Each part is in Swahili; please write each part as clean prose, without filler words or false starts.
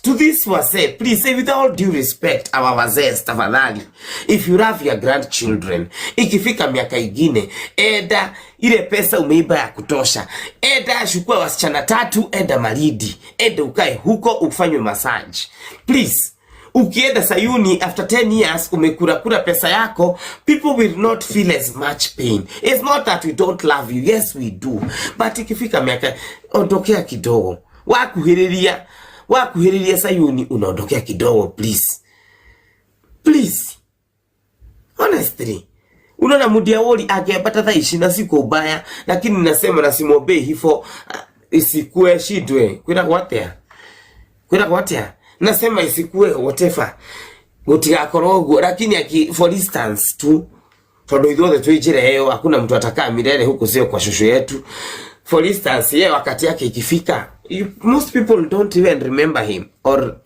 To this wazee, please, say with all due respect, our wazee, tafadhali, if you love your grandchildren, ikifika miaka ingine, enda ile pesa umeiba ya kutosha, enda chukua wasichana tatu, enda Malindi, enda ukae huko ufanywe massage. Please, ukienda Sayuni after 10 years umekurakura pesa yako, people will not feel as much pain. It's not that we don't love you, yes we do, but ikifika miaka, ondokea kidogo, wakuhĩrĩria wakuhĩrĩria Sayuni, unaondokea kidogo, please, please. Honestly, unaona Mundia Woli angĩambata thaa ici na siko ubaya, lakini nasema na simwombei hivyo, isikue shidwe kwĩragwo atĩa, kwĩragwo atĩa, nasema isikue whatever, gutigakorwo ũguo, lakini aki, for instance tu, tondu ithuothe twĩ njĩra ĩyo, hakuna mtu atakaa milele huku, sio kwa shosho yetu. For instance, ye wakati yake ikifika, most people don't even remember him or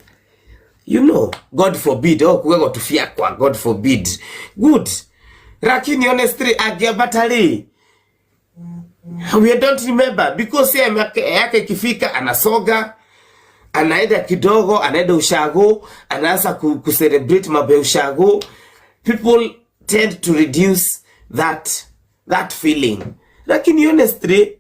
God forbid, oh, kuwego tufiakwa, God forbid, good, lakini honestly angiambata rĩ, we don't remember because yeye miaka yake ikifika anasoga, anaenda kidogo, anaenda ushago, anaanza ku celebrate mambo ya ushago. People tend to reduce that feeling, lakini honestly,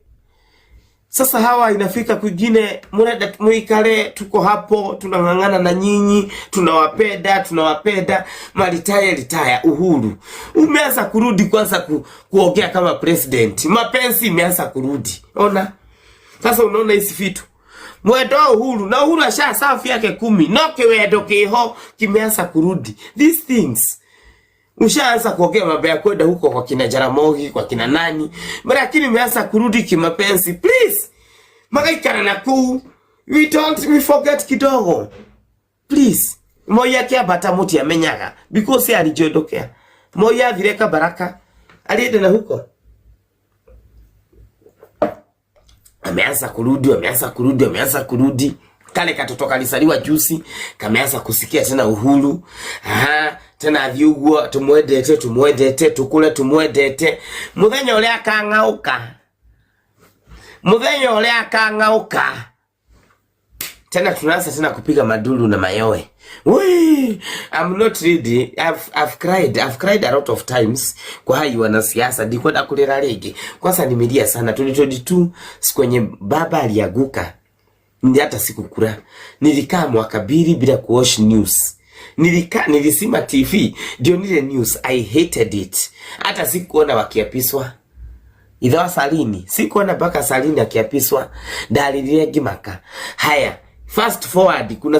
sasa hawa inafika kwingine murenda muikale, tuko hapo tunang'ang'ana na nyinyi, tunawapenda, tunawapenda, maretire retire. Uhuru umeanza kurudi kwanza kuongea kama president, mapenzi imeanza kurudi. Ona sasa, unaona hizi vitu mwendo wa Uhuru na Uhuru asha safi yake 10 no kiwendo kiho kimeanza kurudi. These things ushaanza kuongea mambo ya kwenda huko kwa kina Jaramogi, kwa kina nani, lakini umeanza kurudi kimapenzi. Please, magaikara na kuu, we don't, we forget kidogo, please. Moi akiambata muti amenyaga because alijiondokea. Moi athire Kabaraka, alienda na huko, ameanza kurudi, ameanza kurudi, ameanza kurudi. Kale katoto kalisaliwa juzi kameanza kusikia tena Uhuru. Aha, tena athiĩ ũguo, tumwendete, tumwendete, tukule tumwendete. Muthenya ũrĩa akang'auka, muthenya ũrĩa akang'auka tena, tunaanza tena kupiga maduru na mayowe. Wee, I'm not ready. I've cried. I've cried a lot of times kwa hai wanasiasa. Ndikwenda kulira rĩngĩ. Kwanza nimelia sana 2022 siku yenye baba alianguka. Ndi hata sikukula. Nilikaa mwaka mbili bila kuwatch news. Nilikaa, nilisima TV ndio nile news. I hated it. Hata sikuona wakiapiswa. Ithawa Salini, sikuona mpaka Salini akiapiswa. Ndalilire ngimaka. Haya, fast forward kuna